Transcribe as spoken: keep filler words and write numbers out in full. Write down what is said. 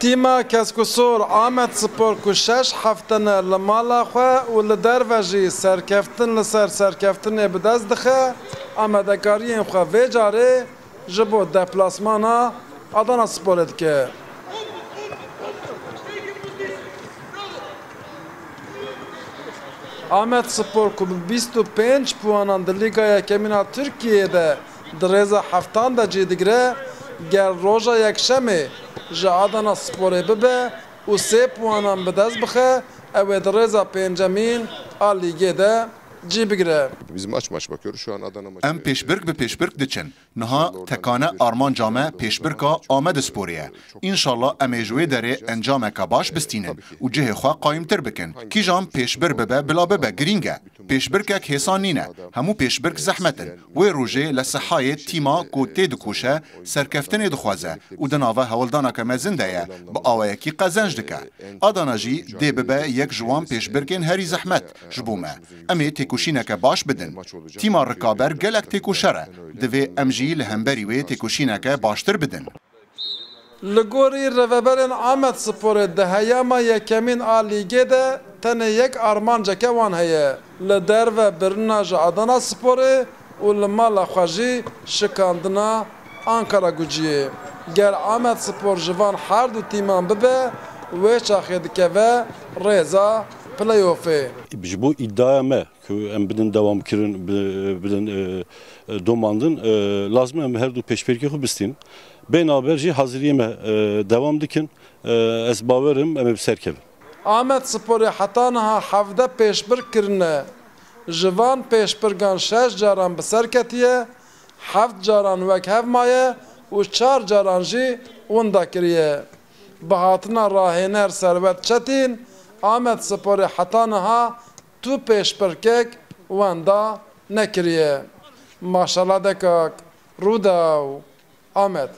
Tîma Keskûsor Amed Spor ku şeş hefte ne li mala xwe û li derve jî serkeftin li ser serkeftinê bi dest dixe, amadekariyên xwe vê carê ji bo deplasmana Adana Sporê dike. Amed Spor ku bi bîst û pênc puanan di Lîga Yekemîn a Tirkiyeyê de di rêza heftan de cî digire, gel roja Yekşemê ji Adana Sporê bibe û sê puanan bi dest bixe, ew ê di rêza pêncemîn a lîgê de cî bigire. Biz maç maç bakıyoruz. Şu an Adana maçı. Em pêşbirk bi pêşbirk diçin. Niha tekane armanca me pêşbirka Amedsporê ye. Înşallah em ê ji wê derê encameke baş bistînin û cihê xwe qayîmtir bikin. Kîjan pêşbir bibe bila bibe girîng e. Pêşbirkek hêsan nîne. Hemû pêşbirk zehmet in. Wê rojê li sihayê tîma ku tê dikoşe, serkeftinê dixwaze û di nava hewldaneke mezin de ye, bi awayekî qezenc dike. Adana jî dê bibe yek ji wan pêşbirkên herî zehmet ji bo me. Em ê têkoşîneke baş bidin. Tîma rikaber gelek têkoşer e. Divê em jî li hemberî wê têkoşîneke baştir bidin. Li gorî rêveberên Amed Sporê di heyama yekemîn a lîgê de tenê yek armanceke wan heye. Li derve birina ji Adana Sporê û li mala xwe jî şikandina Ankara Guciyê. Ger Amed Spor ji van her du tîman bibe, wê çaxê dikeve rêza playoffê. Ji bo îdiaya me ku em bidin dewamkirin, bi-, bidin, e, e, domandin, e, lazim em her du pêşbirkê xwe bistînin. Bê navber jî haziriyê me, e, dewam dikin. E, ez bawer im em ê bi ser kevin. Amed Sporê heta niha hevdeh pêşbirk kirine. Ji van pêşbirkan şeş caran bi ser ketiye, heft caran wek hev maye û çar caran jî winda kiriye. Bi hatina rahêner Serwet Çetîn, Amed Sporê heta niha tu pêşbirkek wenda nekiriye. Maşala Dekak, Rûdaw, Amed.